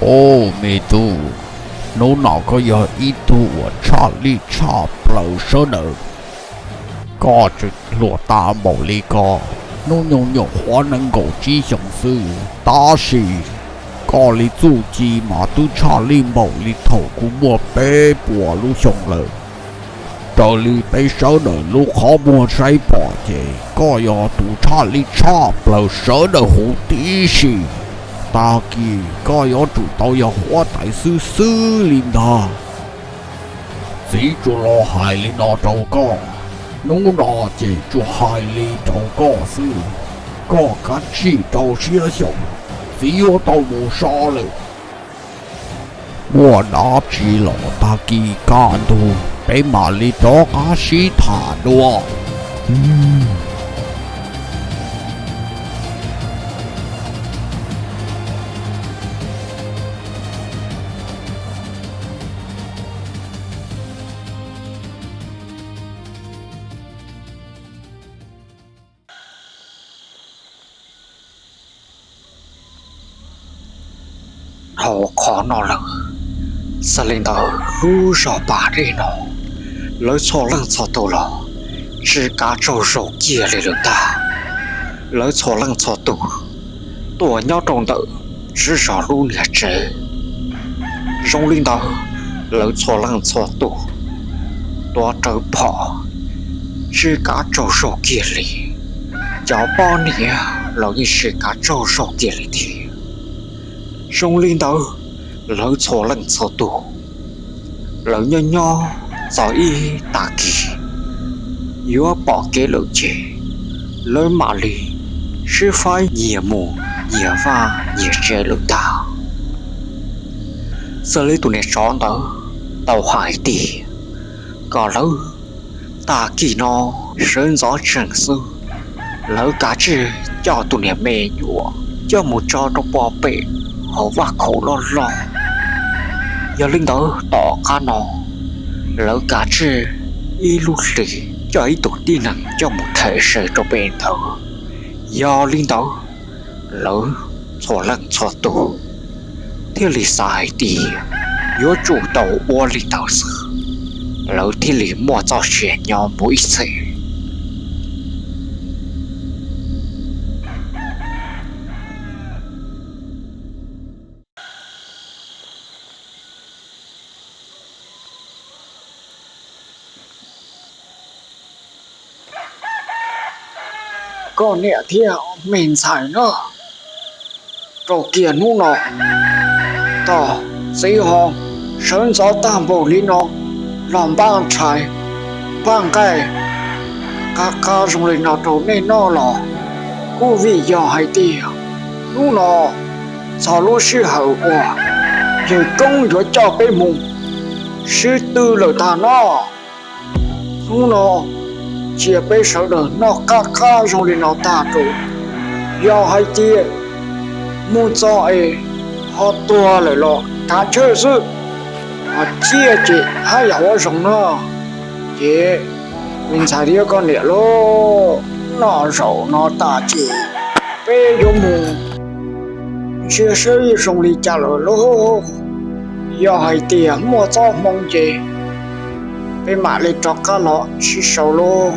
Au me tub, hnub no koj yog ib tug uas tshaj lij tshaj plaws sawv daws. Koj tseem hluas tas npaum li ko, hnub nyoog nyuam qhuav nees nkaum tsib xyoos xwb, tab sis koj li txuj ci mas twb tshaj lij npaum li thaum kuv muaj peb puas lub xyoo lawm. Raws li peb sawv daws lub qhov muag saib pom ces koj yog tus tshaj lij tshaj plaws sawv daws huv tib si. Tag kis koj yuav tsum tau yog huab tais xwb xwb li ntag. Txiv tsuas los hais li no rau koj, hnub no ces tsuas hais li rau koj xwb. Koj kav tsij rau siab xyaum, txiv yuav tau mus so lawm. Muaj dab tsi los tag kis kaj ntug peb mam li rov qab sib tham dua. Dhau qhov no lawm, xws li ntawd lub zos Pas Dej no, lawv txhua leej txhua tus los tsis kav tsaug zog kiag li lawm ntag. Lawv txhua leej txhua tus tuaj nyob rau ntawm tswv zos lub niag tsev. Zoo li ntawd, lawv txhua leej txhua tus tuav rawv phom, tsis kav tsaug zog kiag li. Cov poj niam los yeej tsis kav tsaug zog kiag li thiab. Zoo li ntawd, lawv txhua leej txhua tus, lawv nyob nyob txog ib tag kis yuav pom kev lawm ces lawv mam li sib faib nyias mus nyias vaj nyias tsev lawm ntag. Xws li tus niam tsov ntawd tau hais tias kom lawv tag kis no sawv ntxov tsees xwb, lawv kav tsij coj tus niag me nyuam coj mus tso rau pem hauv vaj khaum loj loj. Yog li ntawd tom qab no lawv kav tsij ib lub hlis coj ib tug tib neeg coj mus them se rau pem ntawd. Yog li ntawd, lawv txhua leej txhua tus thiaj li xav hais tias yuav tsum tau ua li ntawd xwb, lawv thiaj li muaj txoj sia nyob mus ib txhis. Koj niam thiab me ntxhais na, rau kiag hnub no tog txiv ho sawv ntxov tag npaum li no los npaj tshais npaj nqaij qab qab zoo li no rau nej noj los kuj vim yog hais tias hnub no txog lub sij hawm uas yawg koob yuav coj peb mus sib tw lawm tag no. Hnub no cia peb sawv daws noj qab qab zoo li no tag rau, yog hais tias mus txog es ho tuag lawm los kav tsij xwb, ho ciaj ces haj yam ua zoo no. Ces me ntxhais thiab koj niam lauj, noj zaum no tas ces peb yuav mus ntsia seb zoo li cas lawm lauj. Yog hais tias muaj txoj hmoo ces peb mam li rov qab los sib sau lauj.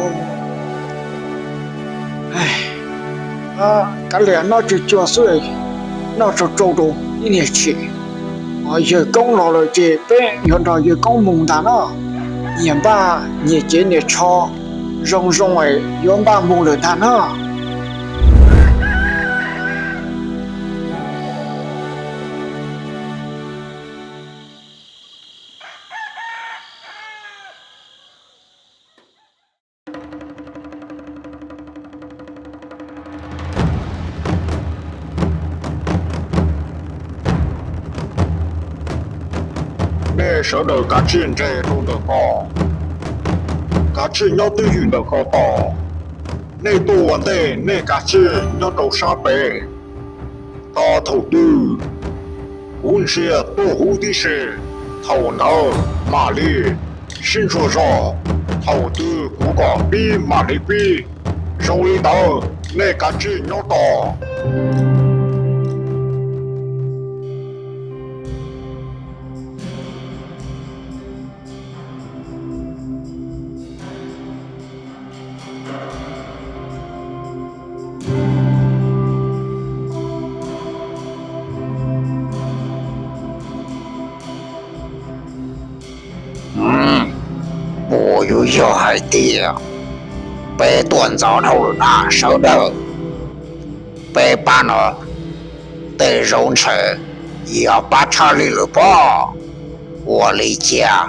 Kav liam noj tsuj cuag xwb, noj tsau tsau rau ib niag tshim. Yawg koob los lawm ces peb yuav nrog yawg koob mus ntag na. Nyias npaj nyias cev nyias tsho zoo zoo es yuav npaj mus lawm ntag na. Nej sawv daws kav tsij nres rau ntawm ko, kav tsij nyob twj ywm ntawm ko tos. Nej tuaj ua ntej nej kav tsij nyob rau sab pem. Tos thaum twg kuv ntsia tuaj huv tib si, thaum ntawd mam li sib ntsuas zog. Thaum twg kuv kom pib mam li pib. Zoo li ntawd nej kav tsij nyob tos. Yog hais tias peb tuaj ntxov dhau lawm na sawv daws, peb pab no tej zaum ntshe yog pab tshaj li lawm pob. Ua li cas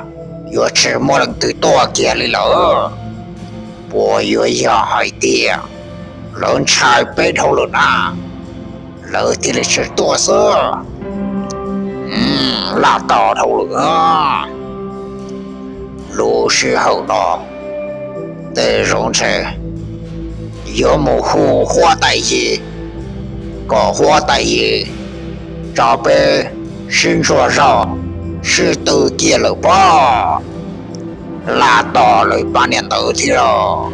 yuav tsis muaj leej twg tuaj kiag li lawm? Puas yuav yog hais tias lawv ntshai peb dhau lawm na, lawv thiaj li tsis tuaj xwb? Laj tos dhau lawm. Lub sij hawm no tej zaum ntshe yuav mus hu huab tais yim, kom huab tais yim tso peb sib ntsuas zog sib tw kiag lawm pob. Laj tos lawv pab niam ntawd thiab los,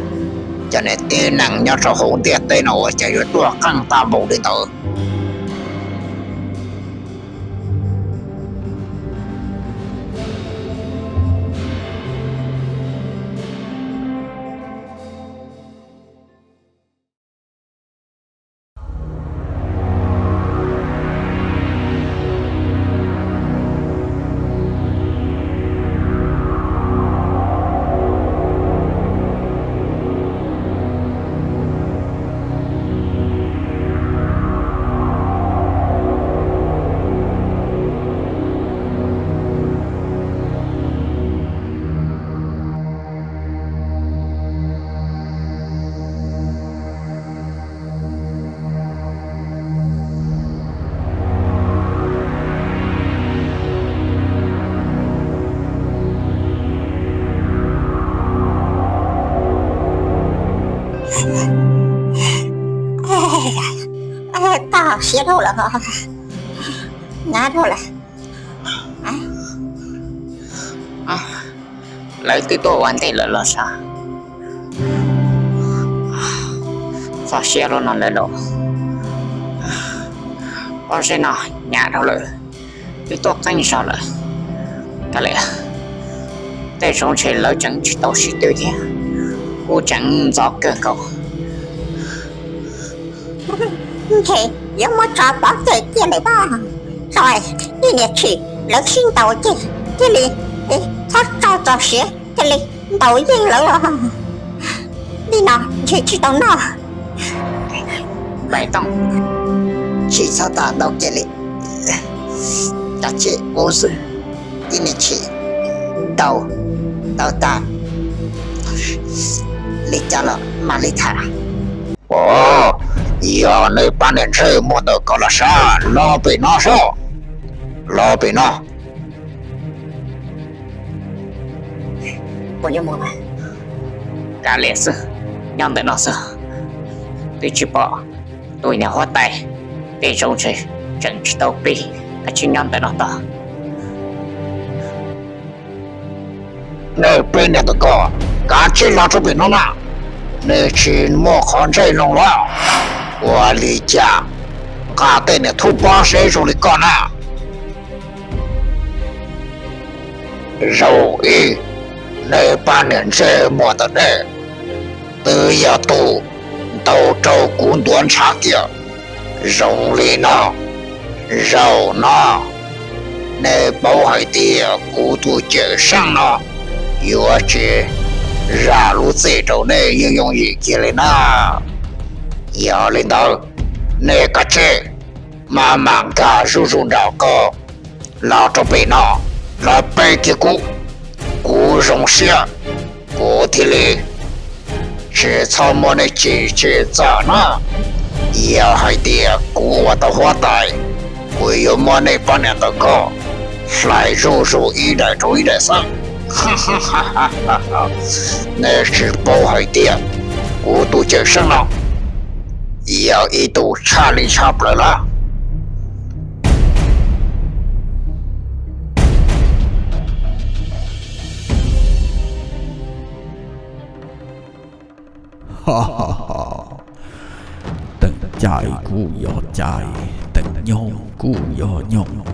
cov niag tib neeg nyob rau hauv ntiaj teb no ua cas yuav tuaj qeej tag npaum li ntawd. Txaus siab dhau lawm, hnyav dhau lawm. Lawv twb tuaj ua ntej lawm los sav. Txaus siab lub no lawm lauj. Pob zeb no hnyav dhau lawm, twb tuaj qeej zog lawm. Kav liam, tej zaum ntshe lawv tseem tsis tau sib tw thiab, kuj tseem ntxov kawg nkaus. Ntshe yuav muab tso pov tseg kiag lawm pob. Tso, ib niam tsim lawv sib ntaus ces cia li txhob tso txaus siab, cia li ntaus yeej lawv os. Li no ntshe tsis tau noj. Npaim Tooj, tsis txhob tham ntau kiag li, kav tsij ua xwb, ib niam tsim ntaus tau tag li cas los mam li tham. Os, yog nej pab niam ntsej muag ntawm ko los sav, los pem no sav, los pem no. Kav liam xwb, nyob ntawm no xwb, twb tsis pom tus niag huab tais, tej zaum ntshe tseem tsis tau plig, kav tsij nyob ntawm no tag. Nej peb niag ntawm ko, kav tsij los rau pem no na, nej tsis muaj qhov ntsej loo los? Ua li cas nqa tej niag thub pob zeb zoo li koj na? Zaum ib, nej pab niam ntsej muag ntawm nej twb yog tus ntaus rau kuv ntuav ntshav kiag. Zoo li no, zaum no nej paub hais tias kuv tus cawm seej no yuav tsis zam lub txim rau nej yooj yooj yim kiag li na. Yog li ntawd, nej kav tsij maj mam nkag zuj zus nram ko los rau pem no, los pe kiag kuv. Kuv zoo siab, kuv thiaj li tsis txhob muab nej tsim tsis txom na. Yog hais tias kuv ua tau huab tais, kuv yuav muab nej pab niam ntawm ko hlais zuj zus ib daim rau ib daim xwb. Nej tsis paub hais tias kuv tus cawm seej no yog ib tug tshaj li tshaj plaws lawm. Teem cai kuj yog cai, teem nyoog kuj yog nyoog.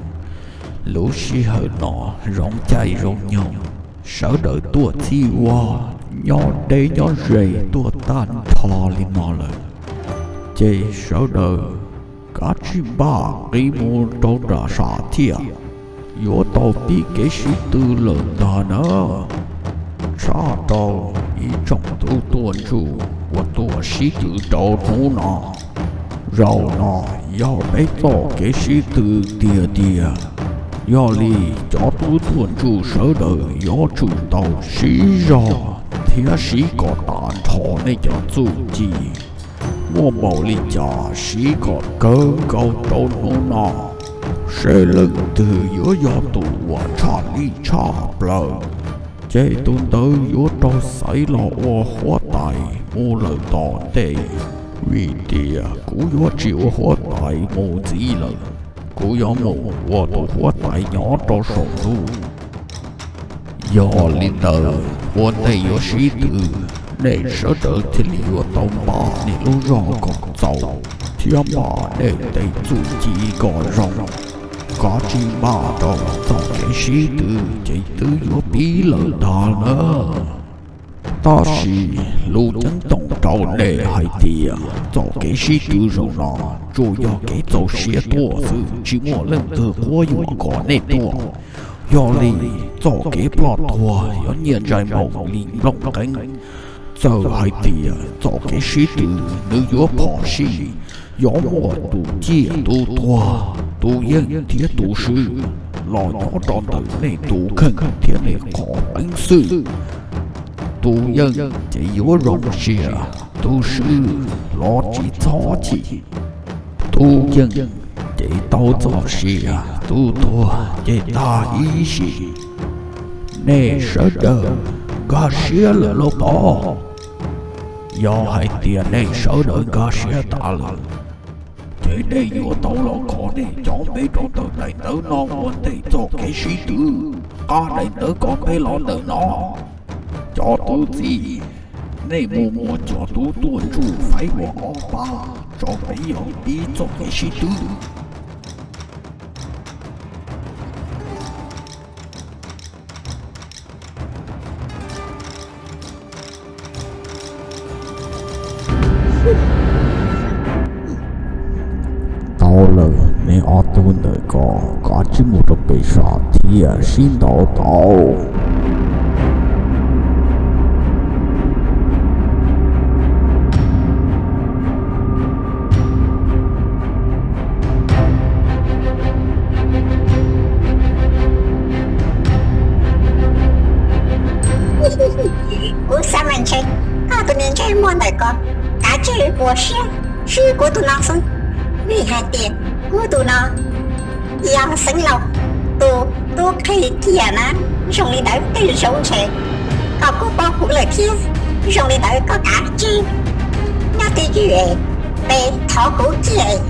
Lub sij hawm no zoo caij zoo nyoog, sawv daws tuaj txhij ua, nyob deb nyob ze tuaj tag nrho li no lawm, ces sawv daws kav tsij npaj nqis mus rau nram sam thiaj, yuav tau pib kev sib tw lawm ntag na. Rov rau ib tsoom tub tuaj ntsuj uas tuaj sib tw rau hnub no. Zaum no yog peb txoj kev sib tw tiag tiag. Yog li cov tub tuaj ntsuj sawv daws yuav tsum tau sib zog thiab sib kom tas nrho nej cov txuj ci. Muaj npaum li cas sib kom kawg nkaus rau hnub no, seb leej twg yuav yog tus uas tshaj lij tshaj plaws, ces tus ntawd yuav raug xaiv los ua huab tais mus lawm tom ntej. Vim tias kuv yuav tsis ua huab tais mus ntxiv lawm, kuv yuav mus ua tus huab tais nyob rau saum ntuj. Yog li ntawd ua ntej yuav sib tw, nej sawv daws thiaj li yuav tau npaj nej lub zog kom txaus thiab npaj nej tej txuj ci kom zoo. Koj tsis npaj rau txoj kev sib tw ces twb yuav pib lawm ntag na. Tab sis lus ceeb toom rau nej hais tias txoj kev sib tw zaum no tsuas yog kev txaus siab tuaj xwb, tsis muaj leej twg quab yuam kom nej tuaj. Yog li txoj kev ploj tuag yuav nyiaj ntsais npaum li nplooj qeeb. Txawm hais tias txoj kev sib tw nws yuav phom sij, yuav muaj tus ciaj tus tuag, tus yeej thiab tus swb los nyob rau ntawm nej tus kheej thiab nej qhov peev xwm. Tus yeej ces yuav zoo siab, tus swb los tsis txhob chim. Tus yeej ces tau txoj sia, tus tuag ces tag ib sim. Nej sawv daws nkag siab lawm los pob? Yog hais tias nej sawv daws nkag siab tas lawm, ces nej yuav tau los kho nej cov npe rau ntawm daim ntawv no ua ntej txoj kev sib tw. Qab daim ntawv kov npe los ntawm no. Cov tub txib, nej mus muab cov tub tuaj ntsuj faib ua ob pab tso peb yuav pib txoj kev sib tw. Tau lawm, neb ob tug ntawm ko, kav tsij mus rau pem sab thiab sib ntaus tau. Kuv xav mas ntshe koj tus niag ntsej muag ntawm ko kav tsij ua siab swb kuv tus no xwb, vim hais tias kuv tus no yog xeev laus tus tub qhe kiag na. Zoo li ntawd tej zaum ntshe koj kuj paub kuv lawm thiab. Zoo li ntawd koj kav tsij nyob twj ywm, peb thov kuv kiag,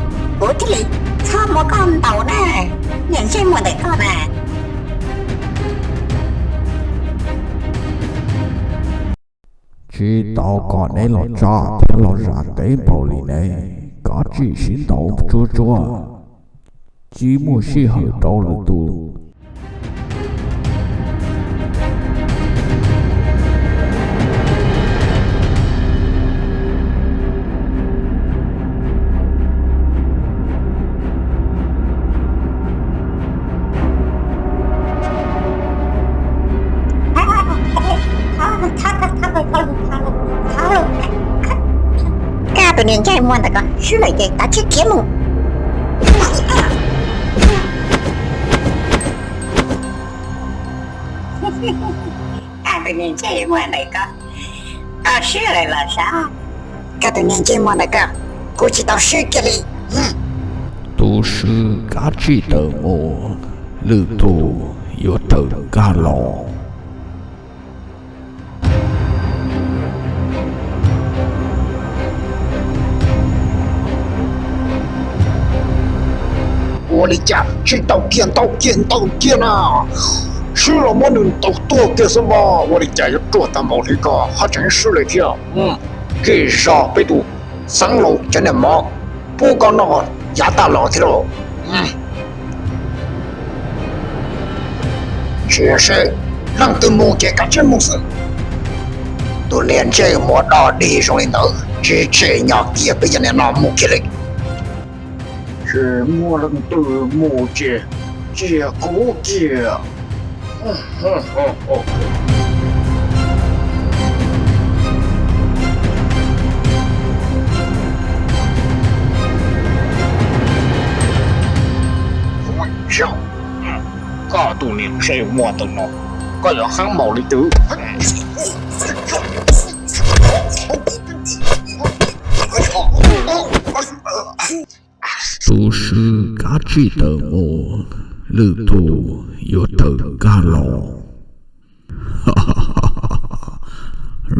kuv thiaj li txhob muab koj ntaus na, niag ntsej muag ntawm koj na. Tsis tau kom neb los tsa thiab los zam ntev npaum li ne, kav tsij sib ntaus tsuag tsuag, tsis muaj sij hawm rau lwm tus. Koj tus niag ntsej muag ntawm ko swb lawm ces kav tsij khiav mus. Koj tus niag ntsej muag ntawm ko, koj swb lawm los sav. Koj tus niag ntsej muag ntawm ko, kuv tsis tau swb kiag li. Tus swb kav tsij tawm mus, lwm tus yuav raws nkag los. Ua li cas tsis ntaus kiag, ntaus kiag, ntaus kiag na. Swb los muab nws ntaus tuag kiag xwb mas, ua li cas yuav ruam tag npaum li ko ho tseem swb lawm thiab. Kev zog peb tus xeev laus cov niag mov pub koj noj yav tag los thiab lauj. Tsis seb leej twg mus ces kav tsij mus xwb. Tus niag ntsej muag dog dig zoo li ntawd tsis tseg nyob kiag peb cov niag no mus kiag li. Tsis muaj leej twg mus ces cia kuv kiag. Niag ntsej muag ntawm no, koj yuav heev npaum li twg? Tus swb kav tsij tawm mus, lwm tus yuav tawm kag los.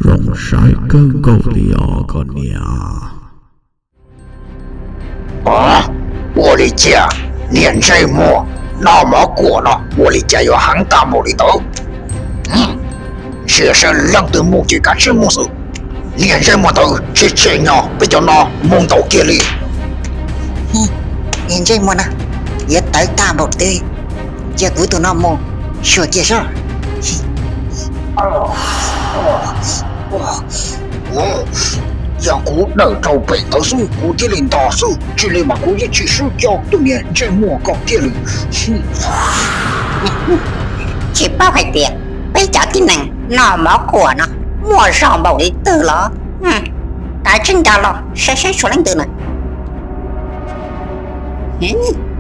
Zoo saib kawg nkaus li os koj niam. Ua li cas niag ntsej muag noj mov kuam no ua li cas yuav heev tag npaum li ntawd? Ntsia saib leej twg mus ces kav tsij mus xwb. Niag ntsej muag ntawd tsis tsim nyog peb cov no mus ntaus kiag li. Niag ntsej muag no yuav tawv tag npaum twg, cia kuv tus no mus xyuas kiag saib. Yog kuv dawm rau pem ntawd xwb kuv thiaj li nto xwb, tsis li mas kuv yeej tsis swb coj tus niag ntsej muag ko kiag li. Tsis paub hais tias peb cov tib neeg noj mov kuam no muaj zog npaum li twg los? Kav tsij nto los saib saib tshuav leej twg na.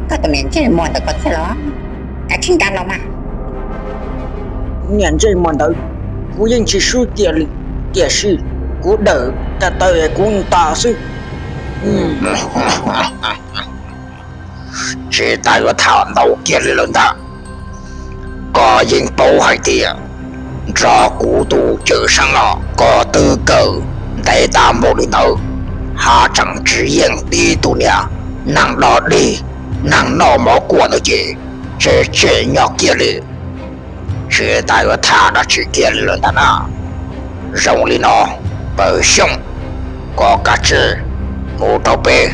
Koj tus niam ntsej muag ntawd ko thiab los? Kav tsij nto los mas. Niag ntsej muag ntawd kuv yeej tsis swb kiag li, tiam sis kuv dawm tas taw kuv nto xwb. Tsis tas yuav tham ntau kiag li lawm ntag. Koj yeej paub hais tias nrog kuv tus cawm seej no koj twb kawm ntev tag npaum li ntawd, haj tseem tsis yeej tib tug niag neeg dog dig, neeg noj mov kuam ntawd ces tsis tsim nyog kiag li. Tsis tas yuav tham dab tsi kiag li lawm ntag na. Zoo li no, Pawg Xyooj, koj kav tsij mus rau pem,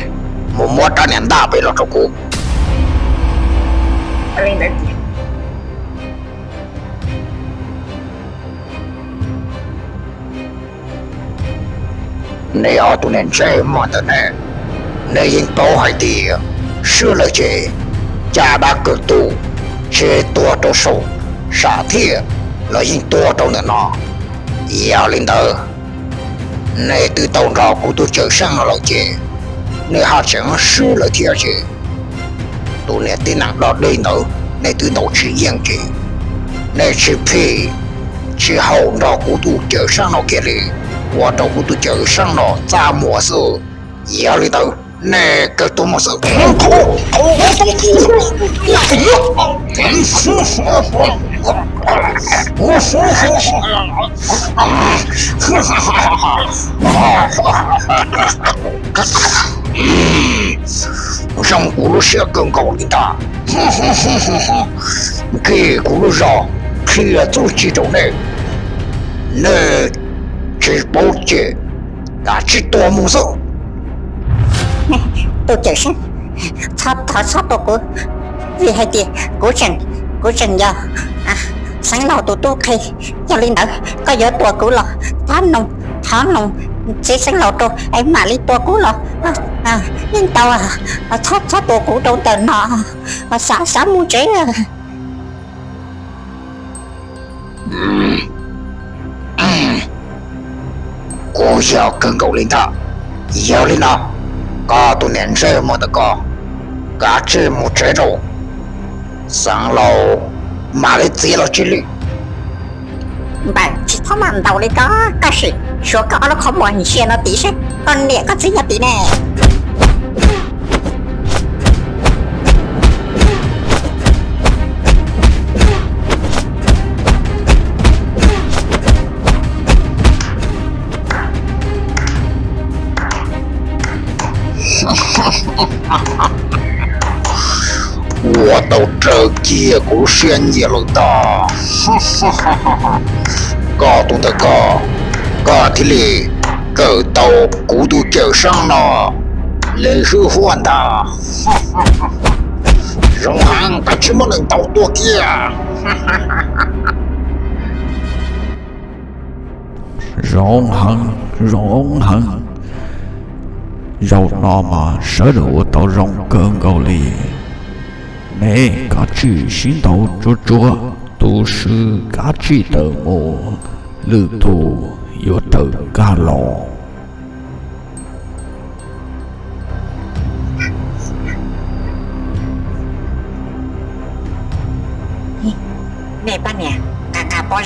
mus muab rab niag ntaj pem los rau kuv. Nej ob tug niag ntsej muag ntawm nej, nej yeej paub hais tias swb lawm ces caj dab kawm tus tsis tuag rau saum sam thiaj, los yeej tuag rau ntawm no. Yog li ntawd, nej twb tau nrog kuv tus cawm seej no lawm ces nej haj tseem swb lawm thiab ces tus niag tib neeg dog dig ntawd nej twb ntaus tsis yeej ces nej tsis phim tsis haum nrog kuv tus cawm seej no kiag li, ua rau kuv tus cawm seej no txaj muag xwb. Yog li ntawd nej kawg tuag mus xwb. Zoo kuv lub siab kawg nkaus li ntag. Nqis kuv lub zog qhia txuj ci rau nej, nej tsis paub ces kav tsij tuag mus xwb. Tus cawm seej, thov txhob tua kuv, vim hais tias kuv tseem, kuv tseem yog Xeev Laus tus tub qhe. Yog li ntawd koj yuav tua kuv los thov noog, thov noog txiv Xeev Laus rau es mam li tua kuv los yeej tau. Txhob, txhob tua kuv rau ntawm no, xav, xav mus tsev. Kuv yog kawg nkaus li ntag. Yog li no, koj tus niam ntsej muag ntawm koj, kav tsij mus tsev rau, Xeev Laus mam li txiav los tsis li. Npawg, tsis txhob maj ntaus li ko, koj sim suav koj ob lub qhov muag ntsia no tid seb koj niam koj txiv nyob tid ne. Ua tau raws kiag kuv lub siab nyiam lawm ntag. Koj tus ntawm koj, koj thiaj li kawm tau kuv tus cawm seej no li hwj huaj ntag. Zoo heev, koj tsis muab nws ntaus tuag kiag. Zoo heev, zoo heev. Zaum no mas sawv daws ua tau zoo kawg nkaus li. Nej kav tsij sib ntaus tsuag tsuag, tus swb kav tsij tawm mus, lwm tus yuav tawm kag los.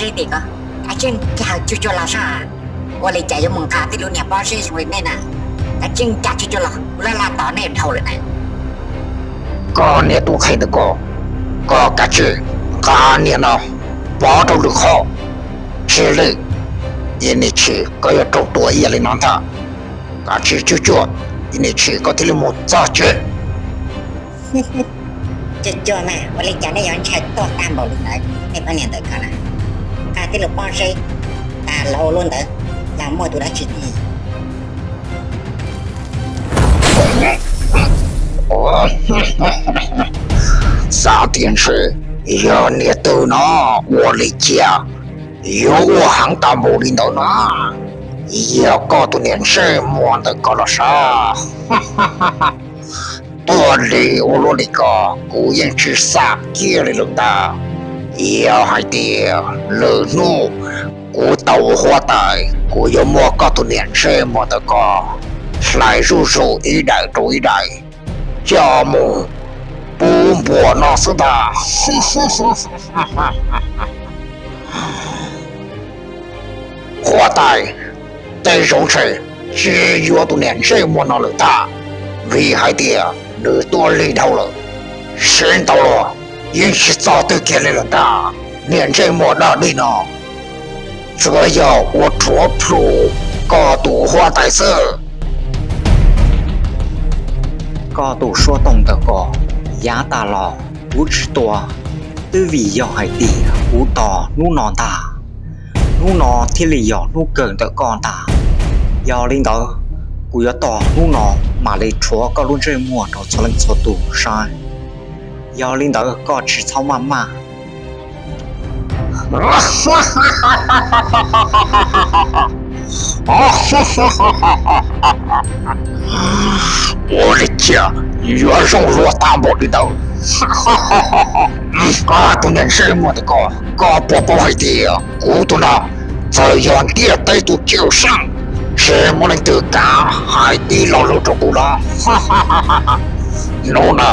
Tim ko, kav tsij nkag cuag cuag los saib, ua li cas yuav mus nqa tib lub niag pob zeb zoo li nej na. Kav tsij nkag cuag cuag los, kuv laj laj tos nej dhau lawm na. Koj niag tub qhe ntawm ko, koj kav tsij nqa niag no pov rau lwm qhov. Tsis li, ib niag tshis koj yuav raug tua ib yam li no ntag. Kav tsij cuag cuag, ib niag tshis koj thiaj li mus txog tsev. Cuag cuag mas ua li cas nej yuav ntshai tuaj tag npaum li ntawd, nej poj niam ntawm ko na? Nqa tib lub pob zeb tas los ua luaj ntawd, yog muaj tus dab tsi tiag? Xav tias ntshe yog niag twg no, ua li cas yuav ua heev tag npaum li ntawd no? Yog koj tus niam ntsej muag ntawm ko los sav. Tuaj li ua luaj li ko, kuv yeej tsis xav kiag li lawm ntag. Yog hais tias lwm hnub kuv tau ua huab tais, kuv yuav muab koj tus niam ntsej muag ntawm ko hlais zuj zus ib daim rau ib daim, coj mus pub npua noj xwb ntag. Huab tais, tej zaum ntshe tsis yuav tus niam ntsej muag no lawm ntag, vim hais tias nws tuaj lig dhau lawm. Sib ntaus los yeej tsis txog twg kiag li lawm ntag. Niam ntsej muag dog dig no, tsuas yog ua rhuav plhu koj tus huab tais xwb. Koj tus suab tooj ntawm ko, yav tas los kuv tsis tua, twb vim yog hais tias kuv tos hnub no ntag. Hnub no thiaj li yog hnub kawg ntawm koj ntag. Yog li ntawd, kuv yuav tos hnub no mam li rhuav koj lub ntsej muag rau txhua leej txhua tus saib. Yog li ntawd koj tsis txhob maj maj. Ua li cas yuav zoo luag tag npaum li ntawd? Koj tus niam ntsej muag ntawm ko, koj puas paub hais tias kuv tus no txawm yog ntiaj teb tus cawm seej, tsis muaj leej twg kav hais tib lo lus rau kuv los? Hnub no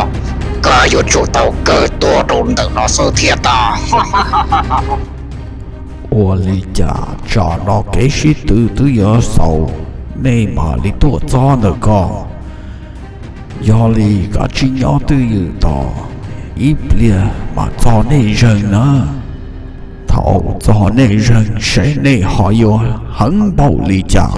koj yuav tsum tau kawg tuag rau ntawm no xwb thiaj tau. Ua li cas tsam no kev sib tw twb yuav xaus, nej mam li tuaj txog ntawm ko? Yog li kav tsij nyob twj ywm tos, ib pliag mam txog nej zeeg na. Thaum txog nej zeeg seb nej ho yuav heev npaum li cas.